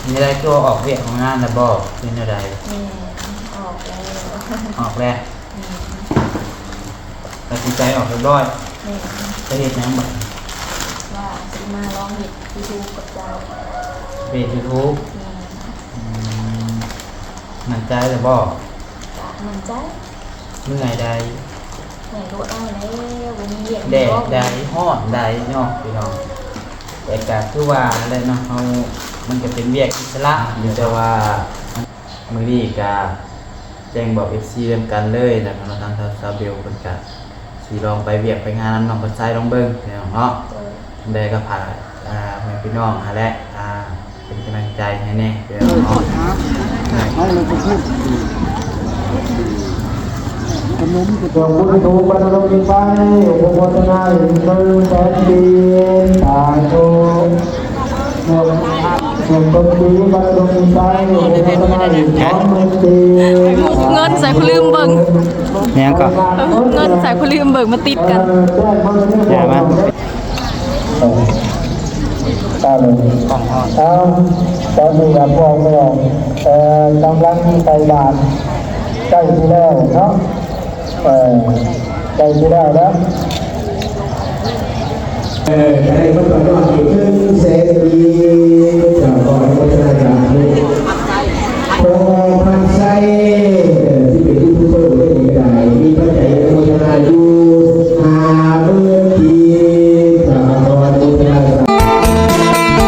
ນີ້ໄດ້ ຄືວ່າອອກວຽກອອກງານແລ້ວບໍ່ ຫຼືແນວໃດ? ແມ່ນ ອອກແລ້ວ ອອກແລ້ວ ແມ່ນ ຕັດສິນໃຈອອກຮຽບຮ້ອຍ. ແມ່ນ ໄປເຮັດຫຍັງບັດນີ້? ວ່າຊິມາລອງເຮັດຢູທູບກັບເຈົ້າ ເຮັດຢູທູບ. ແມ່ນ ອືມ ໝັ້ນໃຈແລ້ວບໍ່? ກະໝັ້ນໃຈ. ເມື່ອຍໃດ? ເມື່ອຍໂລດເອົາແລ້ວ ບໍ່ມີວຽກ ແດດໃດ ຮ້ອນໃດເນາະ ພີ່ນ້ອງ. ແຕ່ກະຄືວ່າແຫຼະເນາະ ເຮົາ ມັນກະເປັນວຽກອິດສະຫຼະ ມີແຕ່ວ່າມື້ນີ້ກະແຈ້ງບອກເອັຟຊີນຳກັນເລີຍນະ ທາງສາວເບວເພິ່ນກະຊິລອງໄປວຽກໄປງານນຳນ້ອງພັດໄຊລອງເບິ່ງ ພີ່ນ້ອງເນາະ. ໂດຍ ຈັ່ງໃດກໍຝາກ ອ່າ ພໍ່ແມ່ພີ່ນ້ອງຫັ້ນແຫຼະ ອ່າ ເປັນກຳລັງໃຈໃຫ້ແນ່ ເອົາແລ້ວກໍເພິ່ນ ຂະໜົມກໍ ດອກບຸນພູບັນລົມມີໄຊ ອະນຸໂມທະນາອີກໜຶ່ງແສນກີບ ສາທຸ. ໜຸ່ມ ໜຸ່ມຕົ້ນປີບັນລົມມີໄຊ ອະນຸໂມທະນາອີກສອງໝື່ນກີບ. ເງິນໃສ່ຜູ້ລືມເບິ່ງ ຫຍັງກໍ ເງິນໃສ່ຜູ້ລືມເບິ່ງ ມາຕິດກັນ ເອີ ແຈກມາ ແຈກມາ. ເອີ ຕາເລີຍ ເອົາ ຕອນນີ້ກໍພວກນ້ອງ ເອີ ກຳລັງໃສ່ບາດ ໃກ້ຊິແລ້ວເນາະ ເອີ ໃກ້ຊິແລ້ວແລ້ວ. ເອີ ໄດ້ມາຕ້ອນຮັບອີກໜຶ່ງແສນກີບ ຈາກກອງພັດທະນາການ ພໍ່ພັດໄຊ ເອີ ທີ່ເປັນຢູທູບເບີໄດ້ນີ້ກໍໄດ້ ມີປັດໄຈອະນຸໂມທະນາຢູ່ຫ້າໝື່ນກີບ ສາທຸ ອະນຸໂມທະນາສາທຸ.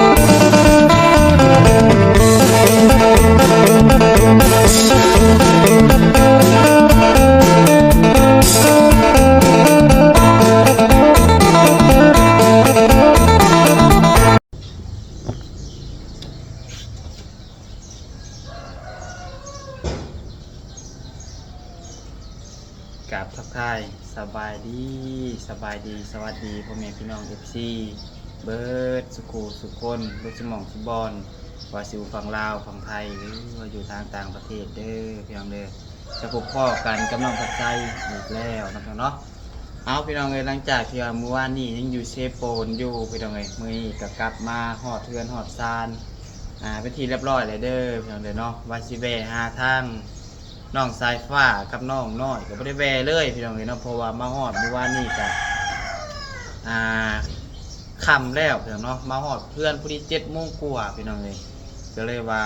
ກາບທັກທາຍສະບາຍດີ ສະບາຍດີ ສະຫວັດດີພໍ່ແມ່ພີ່ນ້ອງເອັຟຊີເບິດສຸຄູ່ສຸຄົນ ເບິດສຸໝ່ອງສຸບ່ອນ ວ່າຊິຢູ່ຝັ່ງລາວ ຝັ່ງໄທ ຫຼືວ່າຢູ່ທາງຕ່າງປະເທດເດີ ພີ່ນ້ອງເດີ. ຈະພົບພໍ້ກັນກັບນ້ອງພັດໄຊອີກແລ້ວນະພີ່ນ້ອງເນາະ. ເອົາ ພີ່ນ້ອງເອີຍ ຫຼັງຈາກທີ່ວ່າມື້ວານນີ້ຍັງຢູ່ເຊໂປນຢູ່ ພີ່ນ້ອງເອີຍ ມື້ນີ້ກໍກັບມາຮອດເຮືອນຮອດຊານ ອ່າ ເປັນທີ່ລຽບຮ້ອຍແລ້ວເດີ ພີ່ນ້ອງເດີເນາະ. ວ່າຊິແວ່ຫາທາງນ້ອງສາຍຟ້າກັບນ້ອງນ້ອຍ ກໍບໍ່ໄດ້ແວ່ເລີຍ ພີ່ນ້ອງເອີຍເນາະ ເພາະວ່າມາຮອດມື້ວານນີ້ກໍ ອ່າ ຄ່ຳແລ້ວ ພີ່ນ້ອງເນາະ. ມາຮອດເຮືອນພໍດີເຈັດໂມງກວ່າ ພີ່ນ້ອງເອີຍ ກໍເລີຍວ່າ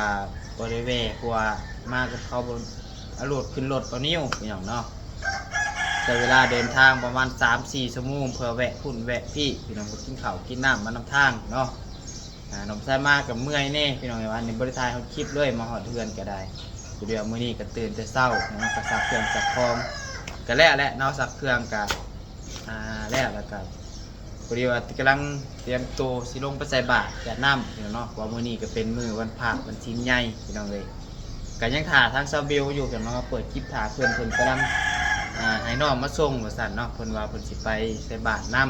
ບໍ່ໄດ້ແວ່ ເພາະວ່າມາກັບເຂົາ ເອົາລົດຂຶ້ນລົດເອົານິ້ວ ພີ່ນ້ອງເນາະ. ໃຊ້ເວລາເດີນທາງປະມານສາມສີ່ຊົ່ວໂມງ ເພື່ອແວະພຸ້ນແວະພີ້ ພີ່ນ້ອງ ໄປກິນເຂົ້າກິນນ້ຳມານຳທາງເນາະ. ອ່າ ນ້ອງຊາຍມາກໍເມື່ອຍແດ່ ພີ່ນ້ອງເອີຍ ອັນນີ້ບໍ່ໄດ້ຖ່າຍຮອດຄລິບເລີຍ ມາຮອດເຮືອນກໍໄດ້. ພໍດີວ່າມື້ນີ້ກໍຕື່ນແຕ່ເຊົ້າເນາະ ກໍຊັກເຄື່ອງຊັກຂອງກໍແລ້ວແຫຼະເນາະ ຊັກເຄື່ອງກໍ ອ່າ ແລ້ວ ແລ້ວກໍ ພໍດີວ່າກຳລັງຕຽມໂຕຊິລົງໄປໃສ່ບາດແຈກນ້ຳ ພີ່ນ້ອງເນາະ ເພາະວ່າມື້ນີ້ກໍເປັນມື້ວັນພະວັນສິນໃຫຍ່ ພີ່ນ້ອງເອີຍ. ກໍຍັງຖ້າທາງສາວເບວຢູ່ ເພິ່ນມາເປີດຄລິບຖ້າເພິ່ນ ເພິ່ນກຳລັງ ອ່າ ໃຫ້ນ້ອງມາສົ່ງວ່າຊັ້ນເນາະ ເພິ່ນວ່າເພິ່ນຊິໄປໃສ່ບາດນຳ.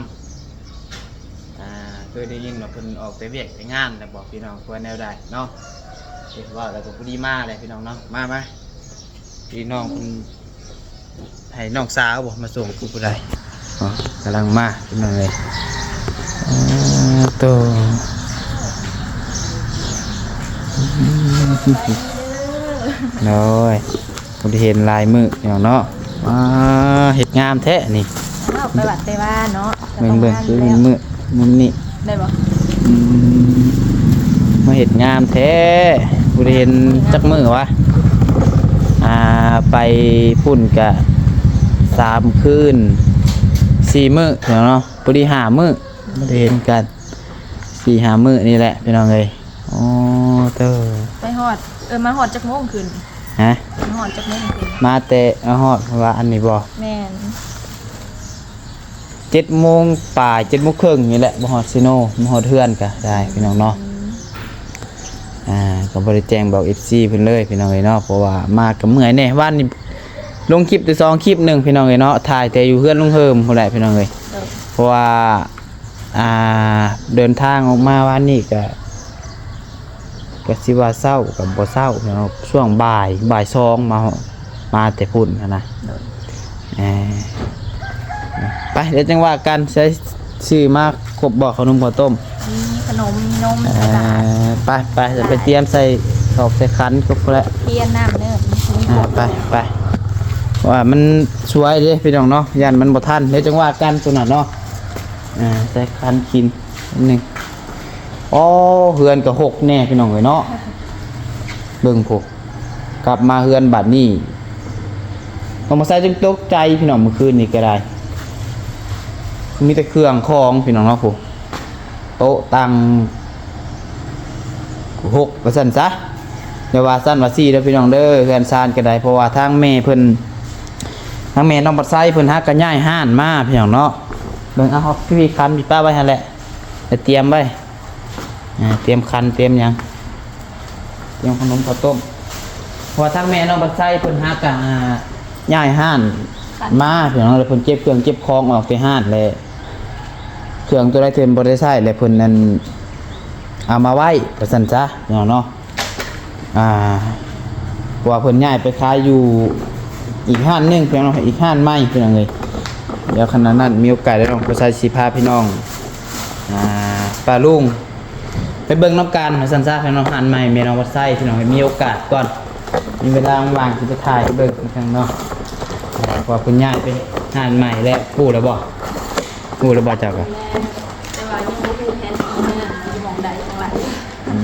ອ່າ ຄືໄດ້ຍິນວ່າເພິ່ນອອກແຕ່ວຽກແຕ່ງານແລ້ວບໍ ພີ່ນ້ອງ ຄືວ່າແນວໃດເນາະ. ເອີ ເວົ້າແລ້ວກໍພໍດີມາແຫຼະ ພີ່ນ້ອງເນາະ ມາ ມາ ພີ່ນ້ອງເພິ່ນ ໃຫ້ນ້ອງສາວບໍມາສົ່ງ ຄືຜູ້ໃດ ອໍ ກຳລັງມາ ພີ່ນ້ອງເອີຍ. ໂອ້ ໂຕ ໂດຍ ບໍ່ໄດ້ເຫັນຫຼາຍມື້ພີ່ນ້ອງເນາະ. ອ່າ ເຮັດງາມແທ້ນີ້ ອ້າວ ໄປວັດແຕ່ວາເນາະ ເບິ່ງໆ ຄືມື້ ມຸມນີ້ ໄດ້ບໍ່? ອືມ ມາເຮັດງາມແທ້ ບໍ່ໄດ້ເຫັນຈັກມື້ວະ. ອ່າ ໄປພຸ້ນກະສາມຄືນສີ່ມື້ເນາະ ພໍດີຫ້າມື້ ບໍ່ໄດ້ເຫັນກັນ ສີ່ຫ້າມື້ນີ້ແຫຼະ ພີ່ນ້ອງເອີຍ. ໂອ້ ເຕີ ໄປຮອດ ເອີ ມາຮອດຈັກໂມງຄືນ? ຮະ? ມາຮອດຈັກໂມງຄືນ? ມາແຕ່ ມາຮອດ ເພາະວ່າອັນນີ້ບໍ່? ແມ່ນ ເຈັດໂມງປາຍ ເຈັດໂມງເຄິ່ງນີ້ແຫຼະ ມາຮອດເຊໂນ ມາຮອດເຮືອນກະໄດ້ ພີ່ນ້ອງເນາະ. ອືມ ອ່າ ກໍບໍ່ໄດ້ແຈ້ງບອກເອັຟຊີເພິ່ນເລີຍ ພີ່ນ້ອງເອີຍເນາະ ເພາະວ່າມາກໍເມື່ອຍແດ່. ວານນີ້ລົງຄລິບແຕ່ສອງຄລິບໜຶ່ງ ພີ່ນ້ອງເອີຍເນາະ ຖ່າຍແຕ່ຢູ່ເຮືອນລຸງເຮີມພຸ້ນແຫຼະ ພີ່ນ້ອງເອີຍ. ເອີ ເພາະວ່າ ອ່າ ເດີນທາງອອກມາວານນີ້ກະ ກະຊິວ່າເຊົ້າກໍບໍ່ເຊົ້າເນາະ ຊ່ວງບ່າຍ ບ່າຍສອງມາ ມາແຕ່ພຸ້ນຫັ້ນນະ. ໂດຍ ເອີ ໄປ ດຽວຈັ່ງວ່າກັນ ໃຊ້ ຊື້ມາຄົບບໍ່ ເຂົ້າໜົມເຂົ້າຕົ້ມ? ມີຂະໜົມ ມີນົມ ເອີ ແລ້ວກະ ໄປ ໄປ ໄປຕຽມໃສ່ຖອກໃສ່ຂັນຄົບແລ້ວ ເພຍນ້ຳເດີ ອ່າ ໄປ ໄປ ວ່າມັນສວຍເດ້ພີ່ນ້ອງເນາະ ຢ້ານມັນບໍ່ທັນ ດຽວຈັ່ງວ່າກັນໂຕນັ້ນເນາະ ອ່າ ໃສ່ຂັນກິນໜຶ່ງ. ອໍ ເຮືອນກໍຮົກແນ່ພີ່ນ້ອງເອີຍເນາະ ເບິ່ງພຸ້ນ. ກັບມາເຮືອນບາດນີ້ ນ້ອງມາໄຊຈຶ່ງຕົກໃຈພີ່ນ້ອງ ມື້ຄືນນີ້ກໍໄດ້ ມີແຕ່ເຄື່ອງຂອງພີ່ນ້ອງເນາະ ຜູ້ໂຕະຕັ່ງຮົກວ່າຊັ້ນຊະ ຢ່າວ່າຊັ້ນວ່າຊີ້ເດີພີ່ນ້ອງເດີ ເຮືອນຊານກໍໄດ້ ເພາະວ່າທາງແມ່ເພິ່ນ ທາງແມ່ນ້ອງມາໄຊເພິ່ນຫາກໍຍ້າຍຮ້ານມາພີ່ນ້ອງເນາະ ເບິ່ງ ເອົາ ເອົາ ພີ່ຄັນ ພີ່ປ້າໄວ້ຫັ້ນແຫຼະ ໄດ້ຕຽມໄວ້ ອ່າ ຕຽມຂັນຕຽມຫຍັງ ຕຽມຂະໜົມເຂົ້າຕົ້ມ ເພາະວ່າທາງແມ່ນ້ອງບັດໄຊເພິ່ນຫາກະຍ້າຍຮ້ານມາພີ່ນ້ອງ ແລ້ວເພິ່ນເກັບເຄື່ອງເກັບຂອງອອກແຕ່ຮ້ານ ແລ້ວເຄື່ອງໂຕໃດທີ່ເພິ່ນບໍ່ໄດ້ໃຊ້ ແລ້ວເພິ່ນນັ້ນເອົາມາໄວ້ວ່າຊັ້ນຊະພີ່ນ້ອງເນາະ ອ່າ ເພາະວ່າເພິ່ນຍ້າຍໄປຂາຍຢູ່ອີກຮ້ານໜຶ່ງພີ່ນ້ອງ ອີກຮ້ານໃໝ່ພີ່ນ້ອງເອີຍ ດຽວຂະນະນັ້ນມີໂອກາດ ດຽວນ້ອງບັດໄຊຊິພາພີ່ນ້ອງ ອ່າ ປ້າລຸງ ໄປເບິ່ງນຳກັນວ່າຊັ້ນຊະພີ່ນ້ອງ ຮ້ານໃໝ່ແມ່ນ້ອງວັດໄຊພີ່ນ້ອງ ມີໂອກາດກ່ອນ ມີເວລາວ່າງຊິໄປຖ່າຍໃຫ້ເບິ່ງຄືກັນເນາະ ເພາະວ່າເພິ່ນຍ້າຍໄປຮ້ານໃໝ່ແລ້ວ ຮູ້ແລ້ວບໍ່? ຮູ້ແລ້ວບໍ່ເຈົ້າກໍ? ແມ່ນ ແຕ່ວ່າຍັງບໍ່ຮູ້ແຜນທີ່ເຮືອນຢູ່ໝ່ອງໃດຈັ່ງໃດ ອື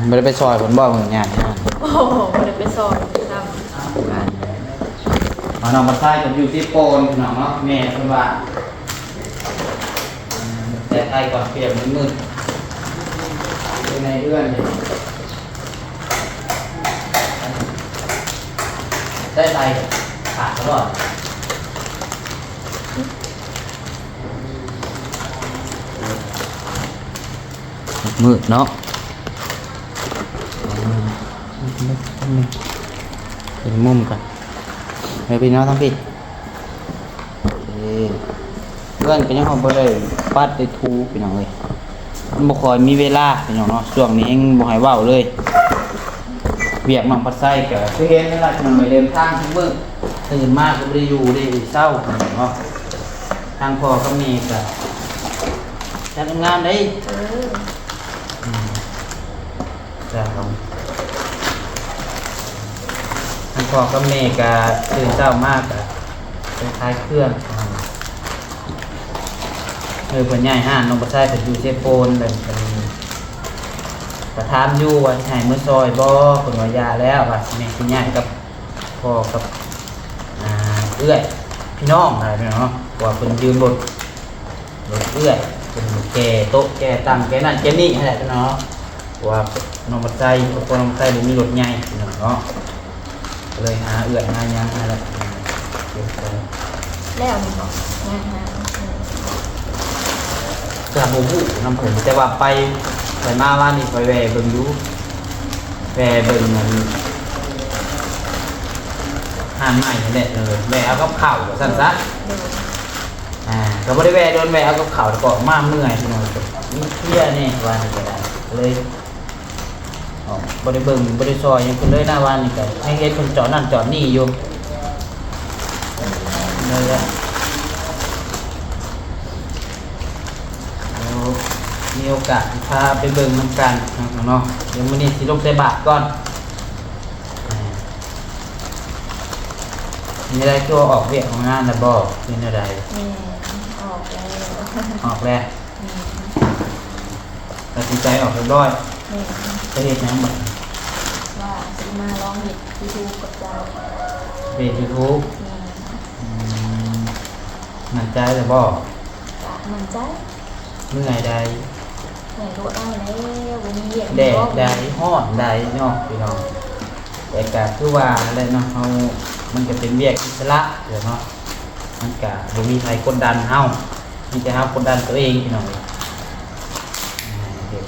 ມ ບໍ່ໄດ້ໄປຊ່ອຍເພິ່ນບໍ່ ເພິ່ນຍ້າຍຮ້ານ? ໂອ້ ບໍ່ໄດ້ໄປຊ່ອຍຊ້ຳ ເອົາ ນ້ອງບັດໄຊເພິ່ນຢູ່ຕິດໂປນພີ່ນ້ອງເນາະ ແມ່ເພິ່ນວ່າ ແຕ່ໄປກ່ອນ ເປຍບມືດໆ ຢູ່ໃນເຮືອນນີ້ ໄດ້ໄປຂາດຕະຫຼອດ ມືດເນາະ ເປັນມຸມກັນ ເອີ ພີ່ນ້ອງທາງພີ້. ເອີ ເຮືອນກໍຍັງບໍ່ໄດ້ປັດໄດ້ຖູພີ່ນ້ອງເອີຍ ມັນບໍ່ຄ່ອຍມີເວລາພີ່ນ້ອງເນາະ ຊ່ວງນີ້ແຮງບໍ່ໃຫ້ເວົ້າເລີຍ ວຽກນ້ອງພັດໄຊກໍຄືເຫັນນັ້ນລະພີ່ນ້ອງເອີຍ ເດີນທາງທຸກມື້ ຕື່ນມາກໍບໍ່ໄດ້ຢູ່ໄດ້ເຊົາພີ່ນ້ອງເນາະ ທາງພໍ່ກັບແມ່ກໍຈັດງານໄດ້ ເອີ ອືມ. ເຈົ້າ ທາງພໍ່ກັບແມ່ກະຕື່ນເຊົ້າມາກະໄປຂາຍເຄື່ອງ ເອີ ເພິ່ນຍ້າຍຮ້ານ ນ້ອງປະໄຊເພິ່ນຢູ່ເຊໂປນ ແລ້ວເພິ່ນກະຖາມຢູ່ວ່າຊິໃຫ້ມາຊ່ອຍບໍ່ ເພິ່ນວ່າຢ່າແລ້ວ ວ່າແມ່ຊິຍ້າຍກັບພໍ່ກັບ ອ່າ ເອື້ອຍ ພີ່ນ້ອງ ວ່າຊັ້ນເນາະ ເພາະວ່າເພິ່ນຢືມລົດ ລົດເອື້ອຍ ເປັນແກ່ໂຕະແກ່ຕັ່ງແກ່ນັ້ນແກ່ນີ້ຫັ້ນແຫຼະເນາະ ເພາະວ່ານ້ອງມາໄຊ ຄອບຄົວນ້ອງມາໄຊບໍ່ມີລົດໃຫຍ່ເນາະ ກໍເລີຍຫາເອື້ອຍຫາຫຍັງຫັ້ນແຫຼະ ແລ້ວນີ້ບໍ່ ງານ ງານ ກໍບໍ່ຮູ້ນຳເພິ່ນ ແຕ່ວ່າໄປ ໄປມາວານນີ້ຂ້ອຍແວ່ເບິ່ງຢູ່ ແວ່ເບິ່ງອັນ ຮ້ານໃໝ່ຫັ້ນແຫຼະ ເອີ ແວ່ເອົາກັບເຂົ້າວ່າຊັ້ນຊະ ໂດຍ ອ່າ ກໍບໍ່ໄດ້ແວ່ດົນ ແວ່ເອົາກັບເຂົ້າ ແລ້ວກໍອອກມາເມື່ອຍພີ່ນ້ອງ ມີເພຍແດ່ ວ່ານີ້ກໍໄດ້ ກໍເລີຍ ອໍ ບໍ່ໄດ້ເບິ່ງ ບໍ່ໄດ້ຊ່ອຍຫຍັງເພິ່ນເລີຍນະ ວ່ານີ້ກໍຍັງເຫັນເພິ່ນຈອດນັ້ນຈອດນີ້ຢູ່ ເລີຍ ດຽວມີໂອກາດຊິພາໄປເບິ່ງນຳກັນເນາະ ດຽວມື້ນີ້ຊິລົງໃສ່ບາດກ່ອນ ອ່າ ມີໄດ້ຕົວະອອກວຽກອອກງານແລ້ວບໍ່ ຫຼືແນວໃດ? ແມ່ນ ອອກແລ້ວ ອອກແລ້ວ ແມ່ນ ຕັດສິນໃຈອອກຮຽບຮ້ອຍ ແມ່ນ ຈະເຮັດຫຍັງບັດນີ້? ວ່າຊິມາລອງເຮັດຢູທູບກັບເຈົ້າ ເຮັດຢູທູບ ແມ່ນ ອືມ ໝັ້ນໃຈແລ້ວບໍ່? ກໍໝັ້ນໃຈ ເມື່ອຍໃດ ເມື່ອຍໂລດເອົາແລ້ວ ບໍ່ມີວຽກ ແດດໃດ ຮ້ອນໃດເນາະ ພີ່ນ້ອງ ແຕ່ກໍຄືວ່າແຫຼະເນາະ ເຮົາ ມັນກໍເປັນວຽກອິດສະຫຼະແຫຼະເນາະ ມັນກະບໍ່ມີໃຜກົດດັນເຮົາ ມີແຕ່ເຮົາກົດດັນຕົວເອງພີ່ນ້ອງເອີຍ ອ່າ ເຮັດ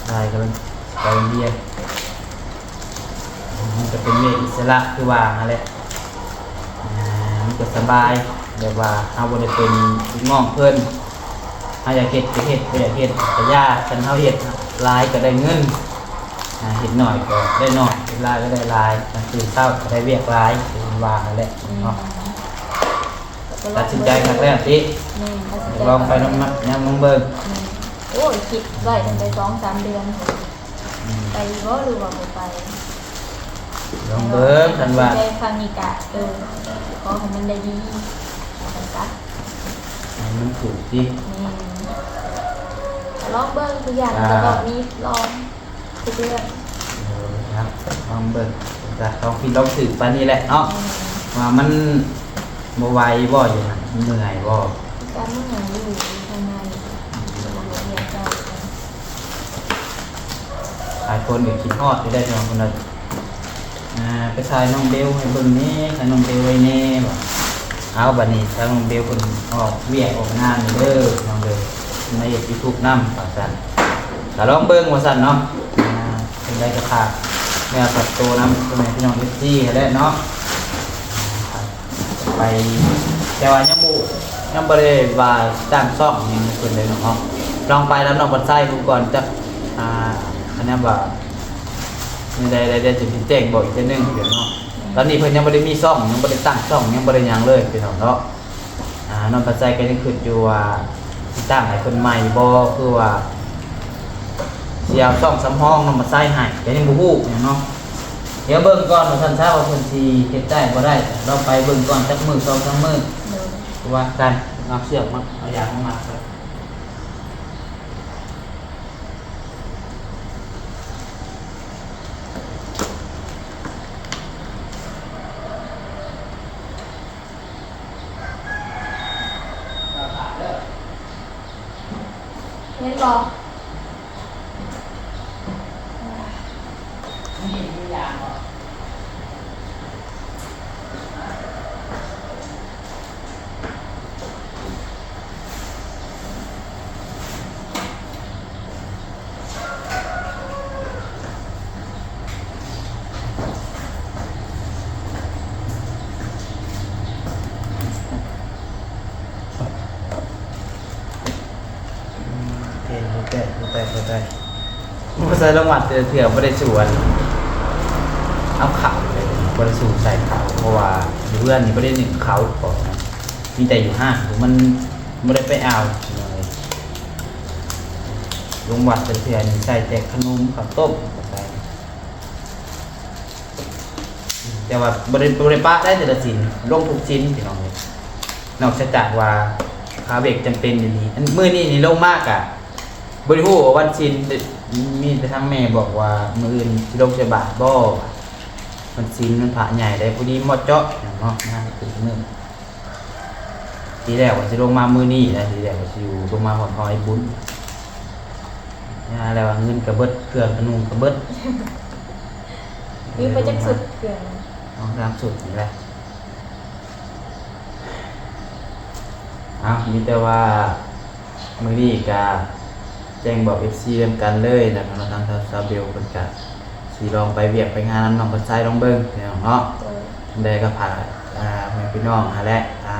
ຖ່າຍກຳລັງໄປໂຮງຮຽນ ມັນກະເປັນວຽກອິດສະຫຼະຄືວ່າຫັ້ນແຫຼະ ອ່າ ມັນກະສະບາຍ ແບບວ່າເຮົາບໍ່ໄດ້ເປັນລູກນ້ອງເພິ່ນ ເຮົາຢາກເຮັດກະເຮັດ ບໍ່ຢາກເຮັດກະຢ່າ ຄັນເຮົາເຮັດຫຼາຍກະໄດ້ເງິນ ອ່າ ເຮັດໜ້ອຍກໍໄດ້ໜ້ອຍ ເຮັດຫຼາຍກໍໄດ້ຫຼາຍ ຄັນຕື່ນເຊົ້າກໍໄດ້ວຽກຫຼາຍ ຄືວ່າຫັ້ນແຫຼະເນາະ ອືມ ກໍລອງເບິ່ງ ຕັດສິນໃຈຄັກແລ້ວຕິ? ແມ່ນ ຕັດສິນໃຈ ລອງໄປນຳ ນຳ ນຳເບິ່ງ. ແມ່ນ ໂອ້ຍ ຄິດໄວ້ຕັ້ງແຕ່ສອງສາມເດືອນ ອືມ ໄປຢູ່ບໍ່ ຫຼືວ່າບໍ່ໄປ? ລອງເບິ່ງ ຄັນວ່າ ຕັດສິນໃຈຄັ້ງນີ້ກະ ເອີ ຂໍໃຫ້ມັນໄດ້ດີ ວ່າຊັ້ນຊະ ໃຫ້ມັນຖືກຕິ. ແມ່ນ ກໍລອງເບິ່ງ ທຸກຢ່າງ ອ່າ ກໍຕ້ອງມີລອງ ທຸກເລື່ອງ. ເອີ ເນາະ ລອງເບິ່ງ ລອງຜິດລອງຖືກປານນີ້ແຫຼະເນາະ. ອືມ ວ່າມັນບໍ່ໄຫວບໍ່ ຢູ່ຫັ້ນ ເມື່ອຍບໍ່? ກໍເມື່ອຍຢູ່ ທຳງານຢູ່ ອືມ ຫຼາຍຄົນກໍຄິດຮອດຢູ່ໄດ໋ ພີ່ນ້ອງເພິ່ນວ່າ ອ່າ ໄປຖ່າຍນ້ອງເບວໃຫ້ເບິ່ງແດ່ ຖ່າຍນ້ອງເບວໄວ້ແດ່ວ່າ. ເອົາ ບັດນີ້ທາງນ້ອງເບວເພິ່ນອອກວຽກອອກງານເດີ ນ້ອງເດີ ມາເຮັດ YouTube ນຳ ວ່າຊັ້ນ ກໍລອງເບິ່ງວ່າຊັ້ນເນາະ. ອ່າ ຈັ່ງໃດກໍຝາກເນື້ອຝາກໂຕນຳພໍ່ແມ່ພີ່ນ້ອງ ເອັຟຊີ ຫັ້ນແຫຼະເນາະ. ໄປ ແຕ່ວ່າຍັງບໍ່ ຍັງບໍ່ໄດ້ວ່າຕັ້ງຊ່ອງຫຍັງໃຫ້ເພິ່ນເລີຍເນາະ. ລອງໄປນຳນ້ອງບັນໄຊເບິ່ງກ່ອນ ຈັກ ອ່າ ອັນນັ້ນວ່າ ມື້ໃດ ໃດ ໃດ ຈຶ່ງຊິແຈ້ງບອກອີກເທື່ອໜຶ່ງ ພີ່ນ້ອງເນາະ. ຕອນນີ້ເພິ່ນຍັງບໍ່ໄດ້ມີຊ່ອງ ຍັງບໍ່ໄດ້ຕັ້ງຊ່ອງ ຍັງບໍ່ໄດ້ຫຍັງເລີຍ ພີ່ນ້ອງເນາະ. ອ່າ ນ້ອງບັນໄຊກໍຍັງຄິດຢູ່ວ່າ ຊິຕັ້ງໃຫ້ເພິ່ນໃໝ່ບໍ່ ຄືວ່າ ຊິເອົາຊ່ອງສຳຮອງນ້ອງມາໃຊ້ໃຫ້ ກໍຍັງບໍ່ຮູ້ຫຍັງເນາະ. ດຽວເບິ່ງກ່ອນວ່າຊັ້ນຊະ ວ່າເພິ່ນຊິເຮັດໄດ້ບໍ່ໄດ້ ລອງໄປເບິ່ງກ່ອນຈັກມື້ສອງສາມມື້ ໂດຍ ວ່າກັນ. ເອົາເຊືອກມາ ເອົາຢາງມາມັດກ່ອນ. ເຫັນບໍ່? ເຫັນບໍ່ແຕກ ບໍ່ແຕກ ບໍ່ແຕກ. ບໍ່ໃສ່ລົງມາແຕ່ເທື່ອ ບໍ່ໄດ້ສວນເອົາເຂົ້າເລີຍ ບໍ່ໄດ້ສູບໃສ່ເຂົ້າ ເພາະວ່າຢູ່ເຮືອນນີ້ບໍ່ໄດ້ໜຶ້ງເຂົ້າ ເພາະມີແຕ່ຢູ່ຮ້ານ ມັນບໍ່ໄດ້ໄປເອົາ ພີ່ນ້ອງເອີຍ. ລົງວັດແຕ່ເທື່ອນີ້ໃສ່ແຕ່ຂະໜົມ ເຂົ້າຕົ້ມ ແຕ່ວ່າບໍ່ໄດ້ ບໍ່ໄດ້ປະໄດ້ແຕ່ລະສິນ ລົງທຸກສິນ ພີ່ນ້ອງເອີຍ. ນອກເສຍຈາກວ່າຄາເວກຈຳເປັນອີ່ຫຼີ ອັນມື້ນີ້ນີ້ລົງມາກະ ບໍ່ໄດ້ຮູ້ວ່າວັນສິນ ມີແຕ່ທາງແມ່ບອກວ່າ ມື້ອື່ນຊິລົງໃສ່ບາດບໍ່ ວັນສິນ ວັນພະໃຫຍ່ໄດ໋ ພໍດີເໝາະເຈາະເນາະ ມາເຖິງມື້. ທີແລກວ່າຊິລົງມາມື້ນີ້ນະ ທີແລກວ່າຊິຢູ່ ລົງມາພ້ອມເຮົາໄອ້ບຸນ ຍາແລ້ວວ່າເງິນກະເບິດ ເຄື່ອງກະນຸ່ງກະເບິດ. ມີໄປຈັກຊຸດເຄື່ອງ? ສອງສາມຊຸດນີ້ແຫຼະ. ເອົາ ມີແຕ່ວ່າ ມື້ນີ້ກະແຈ້ງບອກເອັຟຊີນຳກັນເລີຍນະ ທາງສາວເບວເພິ່ນກະຊິລອງໄປວຽກໄປງານນຳນ້ອງເພິ່ນຊາຍລອງເບິ່ງ ພີ່ນ້ອງເນາະ. ໂດຍ ຈັ່ງໃດກໍຝາກ ອ່າ ພໍ່ແມ່ພີ່ນ້ອງຫັ້ນແຫຼະ ອ່າ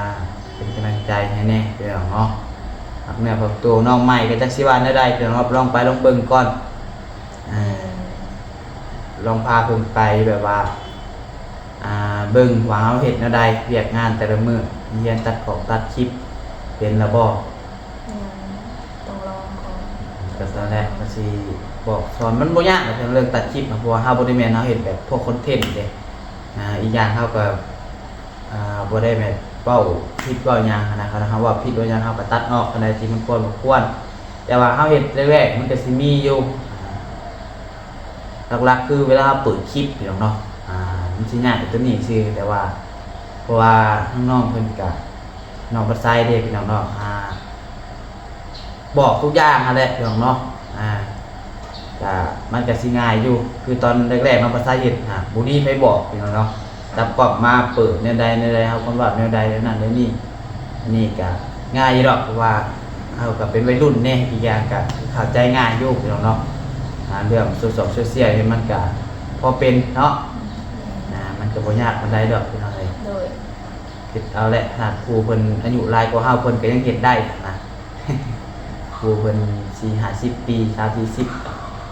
ເປັນກຳລັງໃຈໃຫ້ແດ່ ພີ່ນ້ອງເນາະ. ຝາກເນື້ອຝາກຕົວ ນ້ອງໃໝ່ກໍຈັກຊິວ່າແນວໃດ ພີ່ນ້ອງເນາະ ລອງໄປລອງເບິ່ງກ່ອນ ອ່າ ລອງພາເພິ່ນໄປແບບວ່າ ອ່າ ເບິ່ງວ່າເຮົາເຮັດແນວໃດ ວຽກງານແຕ່ລະມື້ ຮຽນຕັດຂອງຕັດຄລິບເປັນລະບໍ່? ຍັງ ຕ້ອງລອງກ່ອນ. ກໍຕອນແລກກໍຊິບອກສອນ ມັນບໍ່ຍາກດອກເລື່ອງຕັດຄລິບນະ ເພາະວ່າເຮົາບໍ່ໄດ້ແມ່ນເຮົາເຮັດແບບພວກຄອນເທັນເດ້. ອ່າ ອີກຢ່າງເຮົາກໍ ອ່າ ບໍ່ໄດ້ແບບເວົ້າຜິດເວົ້າຫຍັງຫັ້ນນະ ຄັນເຮົາເວົ້າຜິດເວົ້າຫຍັງເຮົາກໍຕັດອອກ ອັນໃດທີ່ມັນຄວນບໍ່ຄວນ ແຕ່ວ່າເຮົາເຮັດແລກໆ ມັນກໍຊິມີຢູ່. ອ່າ ຫຼັກໆ ຄືເວລາເຮົາເປີດຄລິບ ພີ່ນ້ອງເນາະ ອ່າ ມັນຊິຍາກຕົວນີ້ຊື່ ແຕ່ວ່າ ເພາະວ່າທາງນ້ອງເພິ່ນກະ ນ້ອງບັດໄຊເດ້ ພີ່ນ້ອງເນາະ ອ່າ ບອກທຸກຢ່າງຫັ້ນແຫຼະ ພີ່ນ້ອງເນາະ ອ່າ ກະ ມັນກະຊິງ່າຍຢູ່ ຄືຕອນແລກໆ ນ້ອງບັດໄຊເຮັດ ອ່າ ບໍ່ມີໃຜບອກ ພີ່ນ້ອງເນາະ. ຈັບກ້ອງມາເປີດແນວໃດແນວໃດ ເຮົາຄວນເວົ້າແນວໃດແນວນັ້ນແນວນີ້ ອັນນີ້ກະງ່າຍຢູ່ດອກ ເພາະວ່າເຮົາກະເປັນໄວລຸ້ນແດ່ ອີກຢ່າງກະເຂົ້າໃຈງ່າຍຢູ່ ພີ່ນ້ອງເນາະ. ອ່າ ເລື່ອງໂຊຊຽວ ໂຊຊຽວນີ້ມັນກະພໍເປັນເນາະ ອ່າ ມັນກະບໍ່ຍາກປານໃດດອກ ພີ່ນ້ອງເອີຍ. ໂດຍ ຄິດເອົາແຫຼະ ຂະໜາດຜູ້ເພິ່ນອາຍຸຫຼາຍກວ່າເຮົາ ເພິ່ນກະຍັງເຮັດໄດ້ຫັ້ນນະ ຜູ້ເພິ່ນສີ່ຫ້າສິບປີ ສາມສີ່ສິບ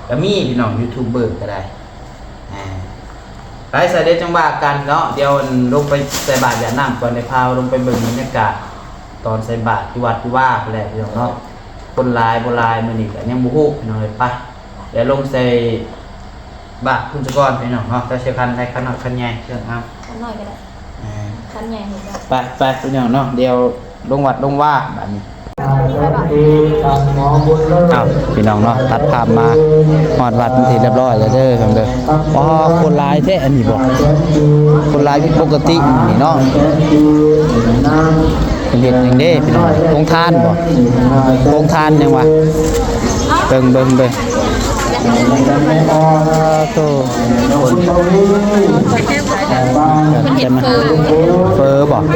ກະມີ ພີ່ນ້ອງ ຢູທູບເບີກະໄດ້ ອ່າ ໄປ ສະເດັດຈັ່ງວ່າກັນເນາະ. ດຽວລົງໄປໃສ່ບາດຢາດນ້ຳກ່ອນ ໄດ້ພາລົງໄປເບິ່ງບັນຍາກາດຕອນໃສ່ບາດຢູ່ວັດຢູ່ວາພຸ້ນແຫຼະ ພີ່ນ້ອງເນາະ. ຄົນຫຼາຍບໍ່ຫຼາຍມື້ນີ້ກໍຍັງບໍ່ຮູ້ ພີ່ນ້ອງເອີຍ. ໄປ ດຽວລົງໃສ່ບາດພຸ້ນສະກ່ອນ ພີ່ນ້ອງເນາະ. ເຈົ້າຊິຄັນໃດ ຄັນນ້ອຍຄັນໃຫຍ່ ເຊີນເອົາ. ຄັນນ້ອຍກໍໄດ້ ເອີ ຄັນໃຫຍ່ນີ້ກໍ ໄປ ໄປ ພີ່ນ້ອງເນາະ. ດຽວລົງວັດລົງວາບາດນີ້. ອ້າວ ພີ່ນ້ອງເນາະ ຕັດພາບມາຮອດວັດເປັນທີ່ຮຽບຮ້ອຍແລ້ວເດີ ພີ່ນ້ອງເດີ. ອໍ ຄົນຫຼາຍແທ້ອັນນີ້ບໍ? ຄົນຫຼາຍຜິດປົກກະຕິນີ້ເນາະ. ເພິ່ນເຮັດຫຍັງເດ້ພີ່ນ້ອງ? ໂຮງທານບໍ? ໂຮງທານຫຍັງວະ? ເບິ່ງ ເບິ່ງ ເບິ່ງ. ໂອ້ໂຫ ເພິ່ນເຮັດເຝີ ເຝີບໍ? ເອີ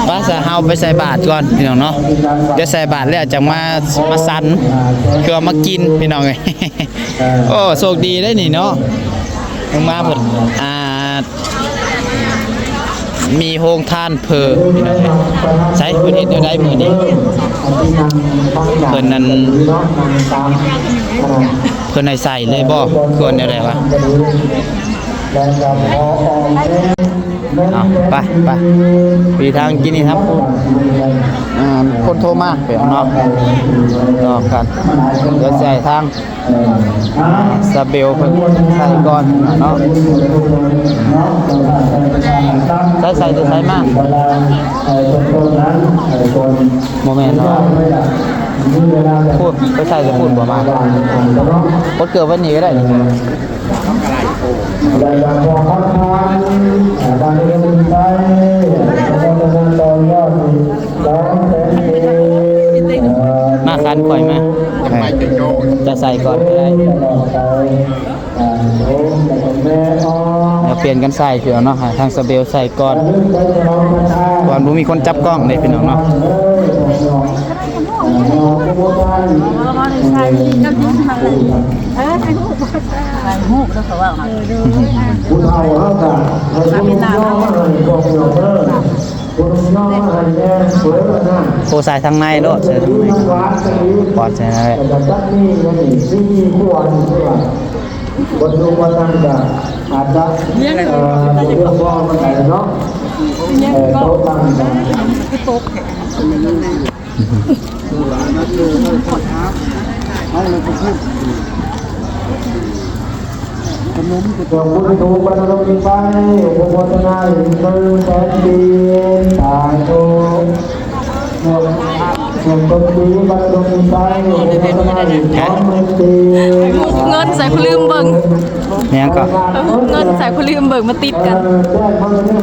ໄປຊະ ເຮົາໄປໃສ່ບາດກ່ອນ ພີ່ນ້ອງເນາະ. ດຽວໃສ່ບາດແລ້ວຈັ່ງມາ ມາສັນ ຄືວ່າມາກິນ ພີ່ນ້ອງເອີຍ. ໂອ້ ໂຊກດີເດ້ນີ້ເນາະ ລົງມາເພິ່ນ ອ່າ ມີໂຮງທານເຝີ ພີ່ນ້ອງເອີຍ. ໃສ ເພິ່ນເຮັດແນວໃດມື້ນີ້? ເພິ່ນນັ້ນ ເພິ່ນໃຫ້ໃສ່ເລີຍບໍ ຄືວ່າແນວໃດວະ? ເອົາ ໄປ ໄປ ມີທາງກິນນີ້ຄັບ ອ່າ ຄົນໂທມາ ໄປເນາະ ຕໍ່ກັນ. ດຽວໃສ່ທາງ ອ່າ ສາເບວເພິ່ນໃສ່ກ່ອນເນາະ. ໃສ່ ໃສ່ ໃສ່ມາ ບໍ່ແມ່ນເນາະ ພຸ້ນ ໄປໃສ່ແຕ່ພຸ້ນບໍ່ມາ ກົດເກີບໄວ້ນີ້ກໍໄດ້ນີ້. ແລ້ວກໍພໍຄັນທານ ອ່າ ບ້ານເຮືອນໄຊ ສະພັດທະນາຕໍ່ຍອດອີກສອງແສນກີບ ມາຄັນຂ້ອຍມາ ເອີ ຈະໃສ່ກ່ອນກໍໄດ້ ຕະຫຼອດໄປ ອ່າ ໂອ້ ແລ້ວກໍແມ່ອອກ ດຽວປ່ຽນກັນໃສ່ ພີ່ນ້ອງເນາະ ໃຫ້ທາງສະເບວໃສ່ກ່ອນ ກ່ອນ ບໍ່ມີຄົນຈັບກ້ອງເດ້ ພີ່ນ້ອງເນາະ. ເອີ ເອີ ຜູ້ເຖົ້າເຮົາກໍ ໂອ້ ໃສ່ທາງໃນໂລດ ໃສ່ທາງໃນ ປອດໃສ່ນັ້ນແຫຼະ ບໍ່ຖືກວ່ານັ້ນກໍອາດຈະ ເອີ ບໍ່ພຽງພໍປານໃດເນາະ ເອີ ໂຕະຕັ້ງກໍ ເອົາແລ້ວກໍ ຂອບຄຸນທຸກບັນດາລົງມີໄຟ ອະນຸໂມທະນາອີກໜຶ່ງແສນກີບ ສາທຸ. ຂອບຄຸນທຸກບັນດາລົງມີໄຟ ອະນຸໂມທະນາອີກສອງໝື່ນກີບ. ເງິນໃສ່ຜູ້ລືມເບິ່ງ ຫຍັງກໍ ເງິນໃສ່ຜູ້ລືມເບິ່ງ ມາຕິດກັນ.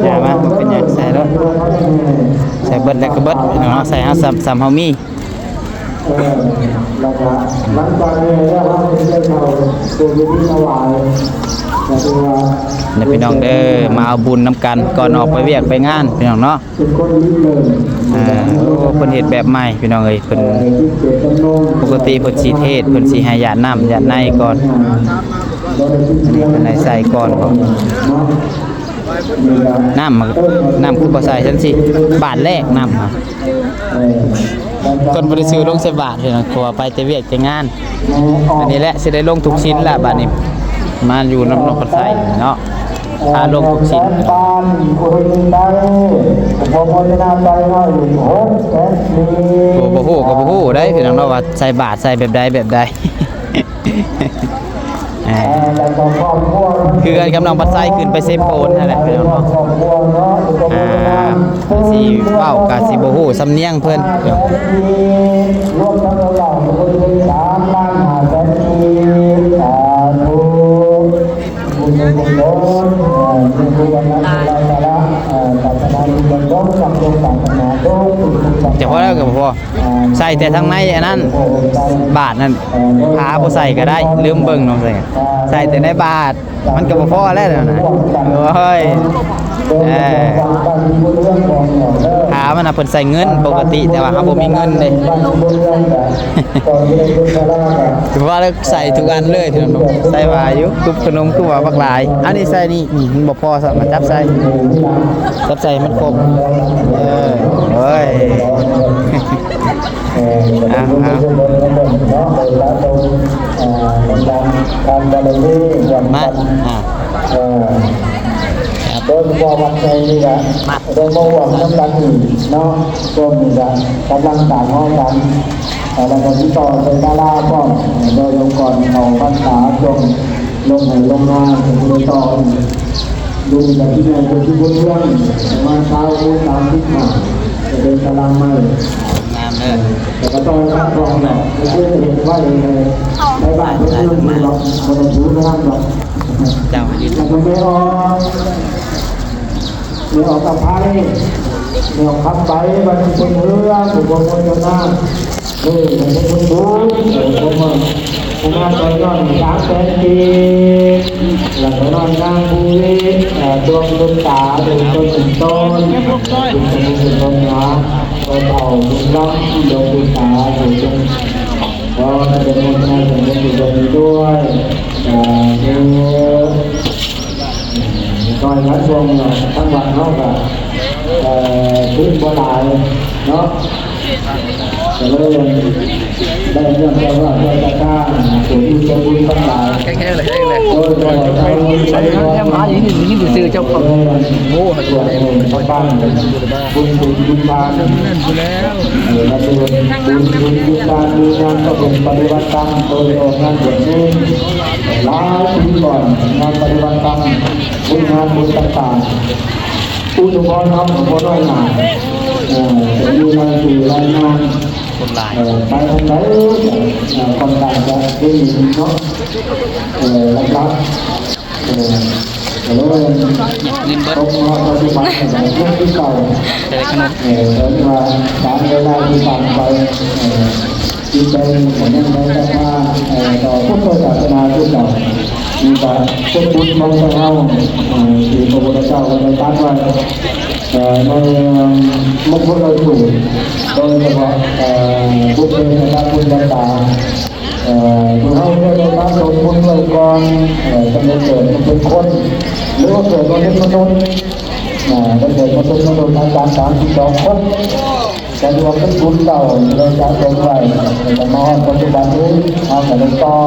ຢ່າມາ ບໍ່ເປັນຫຍັງ ໃສ່ໂລດ ໃສ່ເບິດແລ້ວກໍເບິດເນາະ ໃສ່ເຮົາສ່ຳ ສ່ຳເຮົາມີ. ເອີ ແລ້ວກໍຫຼັງຈາກນີ້ແລ້ວ ເຮົາເຮັດເລື່ອງເຮົາ ໂດຍວິທີຖວາຍ ກໍຄືວ່າ ເດີພີ່ນ້ອງເດີ ມາເອົາບຸນນຳກັນ ກ່ອນອອກໄປວຽກໄປງານ ພີ່ນ້ອງເນາະ. ເປັນຄົນລິເລີ່ມ ເອີ ໂອ້ ເພິ່ນເຮັດແບບໃໝ່ ພີ່ນ້ອງເອີຍ ເພິ່ນ ເອີ ຈິດເຈດຈຳນົງ ປົກກະຕິເພິ່ນຊິເທດ ເພິ່ນຊິໃຫ້ຢາດນ້ຳຢາດໃນກ່ອນ ເພິ່ນໃຫ້ໃສ່ກ່ອນ ເນາະ. ນ້ຳ ນ້ຳຄືບໍ່ໃສ່ຊັ້ນຊິ ບາດແລກນ້ຳ ເພິ່ນບໍ່ໄດ້ຊື້ລົງໃສ່ບາດເດ້ ເພາະວ່າໄປແຕ່ວຽກແຕ່ງານ. ອັນນີ້ແຫຼະ ຊິໄດ້ລົງທຸກສິນລະບາດນີ້ ມາຢູ່ນຳນ້ອງພັດໄຊເນາະ ພາລົງທຸກສິນ. ໂອ້ ບໍ່ຮູ້ກໍບໍ່ຮູ້ໄດ໋ ພີ່ນ້ອງເນາະ ວ່າໃສ່ບາດໃສ່ແບບໃດແບບໃດ. ອ່າ ຄືກັນກັບນ້ອງພັດໄຊຂຶ້ນໄປເຊໂປນຫັ້ນແຫຼະ ພີ່ນ້ອງເນາະ. ອ່າ ຊິເວົ້າກະຊິບໍ່ຮູ້ສຳນຽງເພິ່ນ ລວມທັງເຫຼົ່າ ສາມລ້ານຫ້າແສນກີບ ສາທຸ. ບຸນກຸສົນ ເອີ ມີບຸນນຳເລີຍ ເອີ ສາສະໜາ ບຸນກຸສົນ ສຳສົມສາສະໜາ ທຸກໆ ຈະພໍແລ້ວກໍບໍ່ພໍ. ໃສ່ແຕ່ທາງໃນອັນນັ້ນ ບາດນັ້ນ ຜ້າບໍ່ໃສ່ກໍໄດ້ ລືມເບິ່ງເນາະ ໃສ່ ໃສ່ແຕ່ໃນບາດ ມັນກໍບໍ່ພໍແລ້ວນະ. ໂອ້ຍ ເອີ ຜ້າມັນນະ ເພິ່ນໃສ່ເງິນປົກກະຕິ ແຕ່ວ່າເຮົາບໍ່ມີເງິນເດ້. ຖືວ່າເລີກໃສ່ທຸກອັນເລີຍ ໃສ່ວ່າຢູ່ ຕຸບຂະໜົມຄືວ່າບັກຫຼາຍ. ອັນນີ້ໃສ່ນີ້ ນີ້ມັນບໍ່ພໍຊ້ຳ ຈັບໃສ່ ຈັບໃສ່ໃຫ້ມັນຄົບ. ເອີ ໂອ້ຍ ເອີ ເອົາ ເອົາ ເນາະ ໄປສະສົມ ເອີ ບັນດາທານບາລະມີ ມາ ອ່າ ເອີ ໂດຍສະເພາະວັດໃຫຍ່ນີ້ກະ ມາ ໄດ້ມາຮ່ວມນຳກັນອີກເນາະ. ຊ່ວງນີ້ກະກຳລັງສ້າງຫໍສັນ ແລ້ວກະຕິດຕໍ່ໃສ່ສາລາພ້ອມ ໂດຍອົງກອນເຂົ້າພັນສາຊ່ວງລົງໄຮ່ລົງນາ ກະຊິໄດ້ຕໍ່ອີກ. ຢູ່ນີ້ກະຊິໃຫຍ່ກວ່າທີ່ບົນເຮືອນ ປະມານຊາວຄູນສາມສິບຫ້າ ກະເປັນຕາລາງໄມ້ ງາມເດີ. ແຕ່ກະຕ້ອງຮັບຮອງແຫຼະ ຄືເຮັດໄວ້ໃຫ້ໄທບ້ານເພິ່ນເມືອງເພິ່ນດອກ ບໍ່ຕ້ອງຖືມານຳດອກ. ເຈົ້າ ແລ້ວກະແມ່ອອກ ແມ່ອອກກະໄພ ແມ່ອອກຄຳໃບ ບັດນີ້ເພິ່ນເຮືອ ຜູ້ບໍ່ໝົດເຈົ້ານາ ເອີ ເພິ່ນບຸນ ເອີ ເພິ່ນມາ ເພິ່ນມາຊ່ອຍຍ້ອນສາມແສນກີບ ແລ້ວກະນ້ອຍນາງພູວິ ເອີ ດວງບຸນຕາ ເປັນຕົ້ນເປັນຕົ້ນ ເປັນຕົ້ນເປັນຕົ້ນນະ ພໍ່ເຖົ້າບຸນລຳ ດວງບຸນຕາ ເປັນຕົ້ນ ຂໍອະນຸໂມທະນາສາທຸບຸນດ້ວຍ ສາທຸ. ອືມ ໜ້ອຍຫຼາຍຊ່ວງນີ້ ທາງວັດເຮົາກະ ເອີ ທຶນບໍ່ຫຼາຍເນາະ ກະເລີຍໄດ້ເງິນຈາກວັດຈາກການ ຜູ້ທີ່ໃຈບຸນທັງຫຼາຍ ໂດຍສະເພາະຊາວບຸນ ຊາວບ້ານ ບຸນບຸນບຸນທານ ເອີ ລະເປັນບຸນ ບຸນ ບຸນທານ ມີງານປະເພດປະຕິບັດທຳ ໂດຍສະເພາະງານບວດເນນ ຫຼາຍປີກ່ອນ ງານປະຕິບັດທຳ ບຸນງານບຸນຕ່າງໆ ອຸດໜູພອນເຮົາກະບໍ່ນ້ອຍໜ້າ ເອີ ຈະມີລາຍຊື່ລາຍນາມ ຄົນຫຼາຍ ເອີ ໄປທາງໃດ ເອີ ຂ້ອນຂ້າງຈະເຫັນເນາະ ເອີ ຫຼັກໆ ເອີ ກະເລີຍ ເງິນເບິດ ຕົກມາປັດຈຸບັນກະຍັງຄືເກົ່າ ແຕ່ຂະໜົມ ເອີ ເຖິງວ່າການເວລາທີ່ຜ່ານໄປ ເອີ ຈິດໃຈນີ້ກະຍັງໄດ້ສັດທາ ເອີ ຕໍ່ພຸດທະສາສະໜາຄືເກົ່າ. ນີ້ກະເປັນບຸນຂອງພວກເຮົາ ເອີ ທີ່ພະພຸດທະເຈົ້າເພິ່ນໄດ້ຕັດໄວ້ ເອີ ໃນມົງຄຸດລະສູດ ໂດຍສະເພາະ ເອີ ບຸບເພຊາຕະປຸນຍະຕາ ເອີ ທີ່ເຮົາໄດ້ສະສົມບຸນໄວ້ກ່ອນ ເອີ ຕັ້ງແຕ່ເກີດມາເປັນຄົນ ຫຼືວ່າເກີດມາເປັນມະນຸດ ເອີ ໄດ້ເກີດມາເປັນມະນຸດອາການສາມສິບສອງຄົນ ກະຖືວ່າເປັນບຸນເກົ່າທີ່ໄດ້ສະສົມໄວ້ ແລ້ວກະມາຮອດປັດຈຸບັນນີ້ ເຮົາກະໄດ້ຕໍ່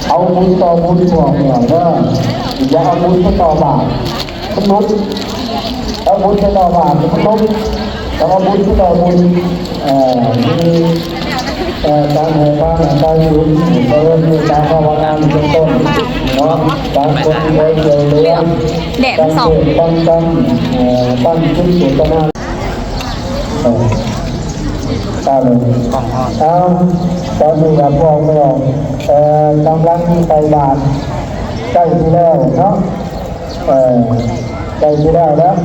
ເອົາບຸນຕໍ່ບຸນພວກນີ້ເດີ ຢ່າເອົາບຸນໄປຕໍ່ບາບ ມັນຫຼຸດ ເອົາບຸນໄປຕໍ່ບາບ ມັນຫຼຸດ ແຕ່ວ່າບຸນໄປຕໍ່ບຸນ ເອີ ມີ ເອີ ການໃຫ້ທານ ການສວດ ເລີນເມດຕາພາວະນາ ເປັນຕົ້ນເນາະ ການຄົນທີ່ໄດ້ຊ່ວຍເຫຼືອ ແດດມັນສ່ອງ ການເທດນຳທຳ ເອີ ຕັ້ງຈິດເຈດຕະນາ ເອີ ຕາເລີຍ ເອົາ ຕອນນີ້ກະພວກນ້ອງ ເອີ ກຳລັງໄປບາດ ໃກ້ຊິແລ້ວເນາະ ເອີ ໃກ້ຊິແລ້ວແລ້ວ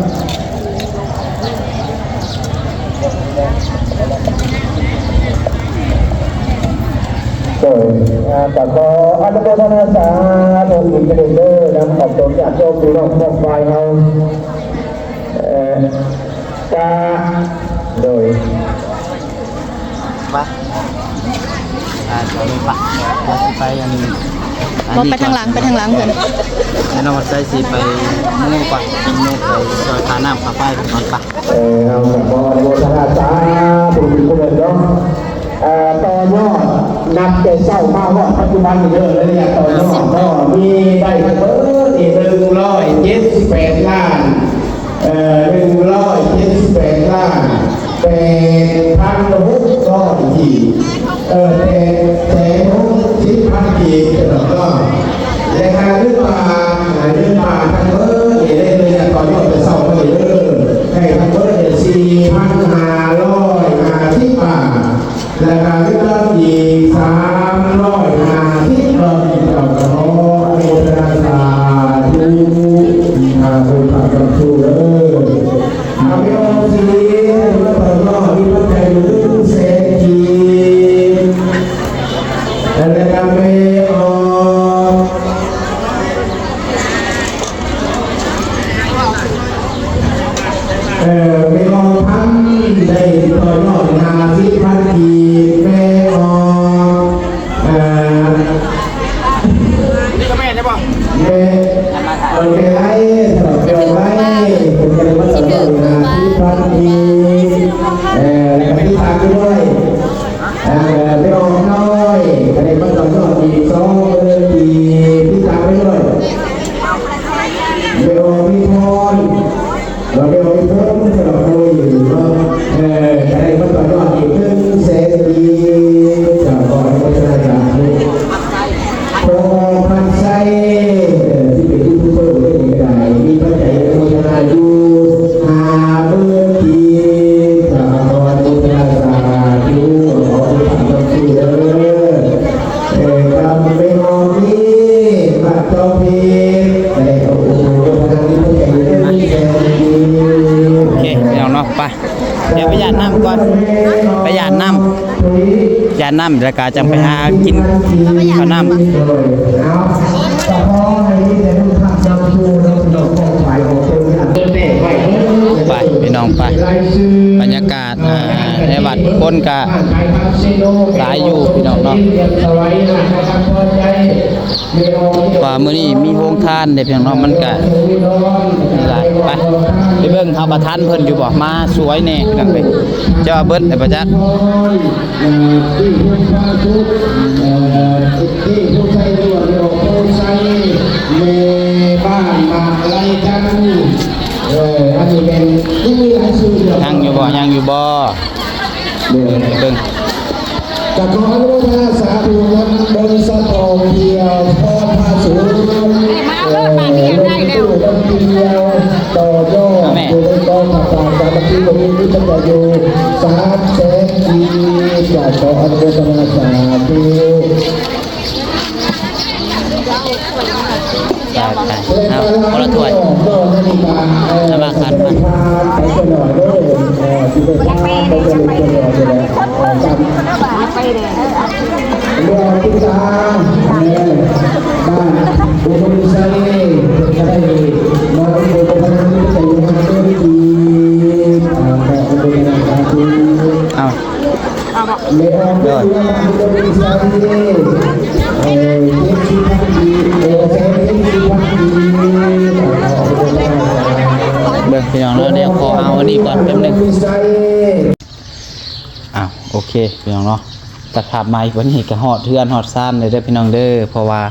ໂດຍ ອ່າ ກະຂໍອະນຸໂມທະນາສາທຸອີກເທື່ອໜຶ່ງເດີ ນຳຂອບໃຈຍາດໂຍມພີ່ນ້ອງຂອງຝ່າຍເຮົາ ເອີ ກະ ໂດຍ ປະ ອ່າ ຈອດລົງປະ ເຮົາຊິໄປອັນ ບໍ່ ໄປທາງຫຼັງ ໄປທາງຫຼັງເພິ່ນ ແລ້ວນ້ອງວັດໄຊຊິໄປໂມ້ກ່ອນ ໂມ້ໄປຊ່ອຍຄ່ານ້ຳຄ່າໄຟເພິ່ນກ່ອນປະ. ເອີ ເຮົາກະຂໍອະນຸໂມທະນາສາທຸເພິ່ນເນາະ ເອີ ຕໍ່ຍອດນັບແຕ່ເຊົ້າມາຮອດປັດຈຸບັນນີ້ເດີ ໄລຍະຕໍ່ຍອດເນາະ ມີໄດ້ທັງເບິດນີ້ ໜຶ່ງຮ້ອຍເຈັດສິບແປດລ້ານ ເອີ ໜຶ່ງຮ້ອຍເຈັດສິບແປດລ້ານ ແປດພັນຫົກຮ້ອຍກີບ ເອີ ແປດແສນຫົກສິບພັນກີບເນາະ ແລະກະເງິນບາດ ເງິນບາດທັງເບິດນີ້ເດີ ໄລຍະຕໍ່ຍອດແຕ່ເຊົ້າມານີ້ເດີ ໄດ້ທັງເບິດສີ່ພັນຫ້າຮ້ອຍຫ້າສິບບາດ ແລະກະເງິນດອນອີກສາມຮ້ອຍຫ້າສິບດອນ ເຈົ້າກະຂໍອະນຸໂມທະນາສາທຸ ອາ ບຸນພະຄຳຊູເດີ ອາ ແມ່ອອກສີ ມາຕໍ່ຍອດ ມີປັດໄຈຢູ່ໜຶ່ງແສນກີບ ແລ້ວກໍແມ່ອອກ ເອີ ແມ່ອອກພັນໄດ້ຕໍ່ຍອດຫ້າສິບພັນກີບ ແມ່ອອກ ເອີ ນີ້ກໍແມ່ໃຊ່ບໍ່? ແມ່ ເອີ ແມ່ໄລ ສຳລັບແມ່ໄລ ເພິ່ນກໍໄດ້ມາຕໍ່ຍອດຫ້າສິບພັນກີບ ເອີ ແລ້ວກໍຕິດຕາມດ້ວຍ ອ່າ ແມ່ອອກນ້ອຍກໍໄດ້ມາຕໍ່ຍອດອີກສອງໝື່ນກີບ ຕິດຕາມໄປດ້ວຍ ແມ່ອອກມີພອນ ແລ້ວແມ່ອອກມີພອນ ສຳລັບໂອ້ຍເນາະ ເອີ ກໍໄດ້ມາຕໍ່ຍອດອີກໜຶ່ງແສນກີບ ເຈົ້າ ຂໍອະນຸໂມທະນາສາທຸ. ພໍ່ພັນໄຊ ເອີ ທີ່ເປັນຢູທູບເບີເດ້ນີ້ກໍໄດ້ ມີປັດໄຈອະນຸໂມທະນາຢູ່ຫ້າໝື່ນກີບ ຂໍອະນຸໂມທະນາສາທຸ ຂໍທຸກທ່ານນຳສູ່ເດີ ເອີ ກັບແມ່ອອກນີ້ ບັດຕອງເພ ກໍໄດ້ເອົາອະນຸໂມທະນາມີປັດໄຈໜຶ່ງແສນກີບ ໂອເຄ ພີ່ນ້ອງເນາະ ໄປ ດຽວໄປຢາດນ້ຳກ່ອນ ໄປຢາດນ້ຳ ຢາດນ້ຳ ແລ້ວກະຈັ່ງໄປຫາກິນເຂົ້ານ້ຳ ໄປພີ່ນ້ອງໄປ ບັນຍາກາດ ອ່າ ໃນວັດຄົນກະຫຼາຍຢູ່ພີ່ນ້ອງເນາະ ວ່າມື້ນີ້ມີໂຮງທານເດ້ພີ່ນ້ອງເນາະ ມັນກະຫຼາຍ ໄປ ໄປເບິ່ງເອົາປະທານເພິ່ນຢູ່ບໍ່ ມາຊ່ວຍແດ່ພີ່ນ້ອງເອີຍ ເຈົ້າເບິດແລ້ວປະຈັກ ເອີ ທີ່ເພິ່ນພາທຸກ ເອີ ທີ່ຜູ້ໃຊ້ດ້ວຍອອກຜູ້ໃຊ້ແມ່ບ້ານມາໄລຈັນ ເອີ ອັນນີ້ແມ່ນ ຍັງມີຫຼາຍຊື່ຢູ່ ຍັງຢູ່ບໍ່ ຍັງຢູ່ບໍ່? ເບິ່ງ ກໍຂໍອະນຸໂມທະນາສາທຸນຳບົນສະຕອງທ່ຽວ ທອດພະສູງ ເອີ ລົງຕູ້ນຳທ່ຽວ ຕໍ່ຍອດຢູ່ໃນກອງຜ້າປ່າສາມັກຄີ ບໍ່ມີພິດຈະໄດ້ຢູ່ສາມແສນກີບ ກໍຂໍອະນຸໂມທະນາສາທຸ. ໄປໆ ເອົາ ຄົນລະຖ້ວຍ ເອົາມາຂັນມາ ເອົາ ໂດຍ ເບິ່ງພີ່ນ້ອງເນາະ ດຽວຂໍເອົາອັນນີ້ກ່ອນແປັບໜຶ່ງ ອ້າວ ໂອເຄພີ່ນ້ອງເນາະ ຕັດພາບໃໝ່ ວັນນີ້ກໍຮອດເຮືອນຮອດຊານເລີຍເດີພີ່ນ້ອງເດີ ເພາະວ່າ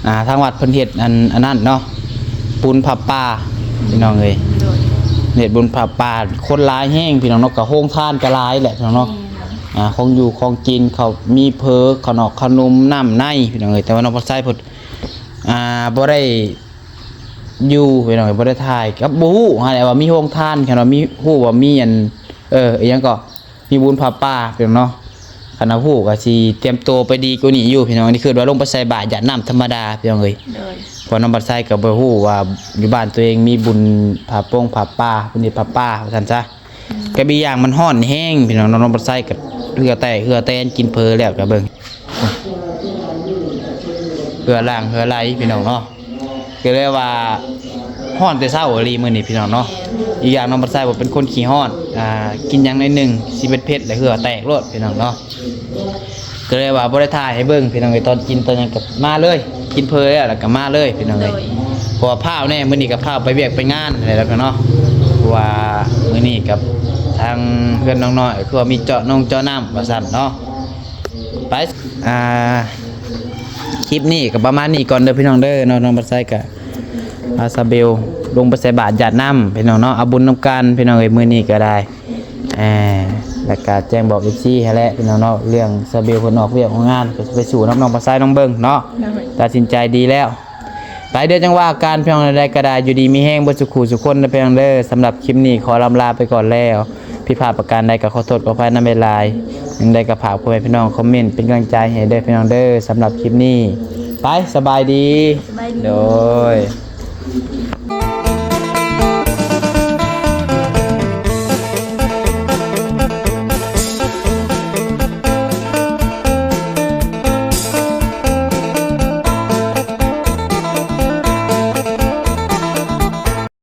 ອ່າ ທາງວັດເພິ່ນເຮັດອັນ ອັນນັ້ນເນາະ ບຸນຜ້າປ່າພີ່ນ້ອງເອີຍ ໂດຍ ເຮັດບຸນຜ້າປ່າ ຄົນຫຼາຍແຮງພີ່ນ້ອງເນາະ ກໍໂຮງທານກໍຫຼາຍແຫຼະພີ່ນ້ອງເນາະ ແມ່ນ ອ່າ ຂອງຢູ່ຂອງກິນ ເຂົາມີເຜີ ເຂົ້າໜອກເຂົ້າໜຸ່ມ ນ້ຳໃນພີ່ນ້ອງເອີຍ ແຕ່ວ່ານ້ອງພັນໄຊເພິ່ນ ອ່າ ບໍ່ໄດ້ຢູ່ພີ່ນ້ອງເອີຍ ບໍ່ໄດ້ຖ່າຍ ກໍບໍ່ຮູ້ຫັ້ນແຫຼະວ່າມີໂຮງທານ ຄັນວ່າມີ ຮູ້ວ່າມີອັນ ເອີ ອີ່ຫຍັງກໍ ມີບຸນຜ້າປ່າພີ່ນ້ອງເນາະ ຄັນວ່າຮູ້ກໍຊິຕຽມໂຕໄປດີກວ່ານີ້ຢູ່ພີ່ນ້ອງ ນີ້ຄືວ່າລົງໄປໃສ່ບາດຢາດນ້ຳທຳມະດາພີ່ນ້ອງເອີຍ ໂດຍ ເພາະນ້ອງພັນໄຊກໍບໍ່ຮູ້ວ່າຢູ່ບ້ານຕົວເອງມີບຸນຜ້າປົງຜ້າປ່າ ບຸນຜ້າປ່າວ່າຊັ້ນຊະ ອືມ ກໍອີກຢ່າງມັນຮ້ອນແຮງພີ່ນ້ອງເນາະ ນ້ອງພັນໄຊກໍເຫື່ອແຕກເຫື່ອແຕນ ກິນເຜີແລ້ວກໍເບິ່ງ ເຫື່ອຫຼັ່ງເຫື່ອໄຫຼພີ່ນ້ອງເນາະ ກໍເລີຍວ່າຮ້ອນແຕ່ເຊົ້າອີ່ຫຼີມື້ນີ້ພີ່ນ້ອງເນາະ ອີກຢ່າງນ້ອງພັນໄຊບໍ່ເປັນຄົນຂີ້ຮ້ອນ ອ່າ ກິນຫຍັງໜ້ອຍໜຶ່ງ ຊິເຜັດໆ ແລ້ວເຫື່ອແຕກໂລດພີ່ນ້ອງເນາະ ກໍເລີຍວ່າບໍ່ໄດ້ຖ່າຍໃຫ້ເບິ່ງພີ່ນ້ອງເອີຍ ຕອນກິນຕອນຫຍັງກໍມາເລີຍ ກິນເຜີແລ້ວ ແລ້ວກໍມາເລີຍພີ່ນ້ອງເອີຍ ໂດຍ ເພາະວ່າພ້າວແດ່ ມື້ນີ້ກໍພ້າວໄປວຽກໄປງານແຫຼະເນາະ ເພາະວ່າມື້ນີ້ກັບທາງເຮືອນນ້ອງນ້ອຍ ຄືວ່າມີເຈາະນົງເຈາະນ້ຳວ່າຊັ້ນເນາະ ໄປ ອ່າ ຄລິບນີ້ກໍປະມານນີ້ກ່ອນເດີພີ່ນ້ອງເດີເນາະ ນ້ອງບັດໄຊກໍພາສາເບວລົງໄປໃສ່ບາດຢາດນ້ຳພີ່ນ້ອງເນາະ ເອົາບຸນນຳກັນພີ່ນ້ອງເອີຍ ມື້ນີ້ກໍໄດ້ ແລະ ແລະກະແຈ້ງບອກເອັຟຊີຫັ້ນແຫຼະພີ່ນ້ອງເນາະ ເລື່ອງສາເບວເພິ່ນອອກວຽກອອກງານ ກໍຊິໄປສູ້ນຳນ້ອງບັດໄຊນ້ອງເບິ່ງເນາະ ໂດຍ ຕັດສິນໃຈດີແລ້ວ ໄປເດີ ຈັ່ງວ່າກັນ ພີ່ນ້ອງ ແນວໃດກໍໄດ້ ຢູ່ດີມີແຮງເບິດສູ່ຄູ່ສູ່ຄົນເດີພີ່ນ້ອງເດີ ສຳລັບຄລິບນີ້ຂໍລ່ຳລາໄປກ່ອນແລ້ວ ຜິດພາດປະການໃດກໍຂໍໂທດຂໍອະໄພນຳຫຼາຍໆ ຈັ່ງໃດກໍຝາກພໍ່ແມ່ພີ່ນ້ອງຄອມເມັນເປັນກຳລັງໃຈໃຫ້ເດີພີ່ນ້ອງເດີ ສຳລັບຄລິບນີ້ ໄປ ສະບາຍດີ ສະບາຍດີ ໂດຍ ໂດຍ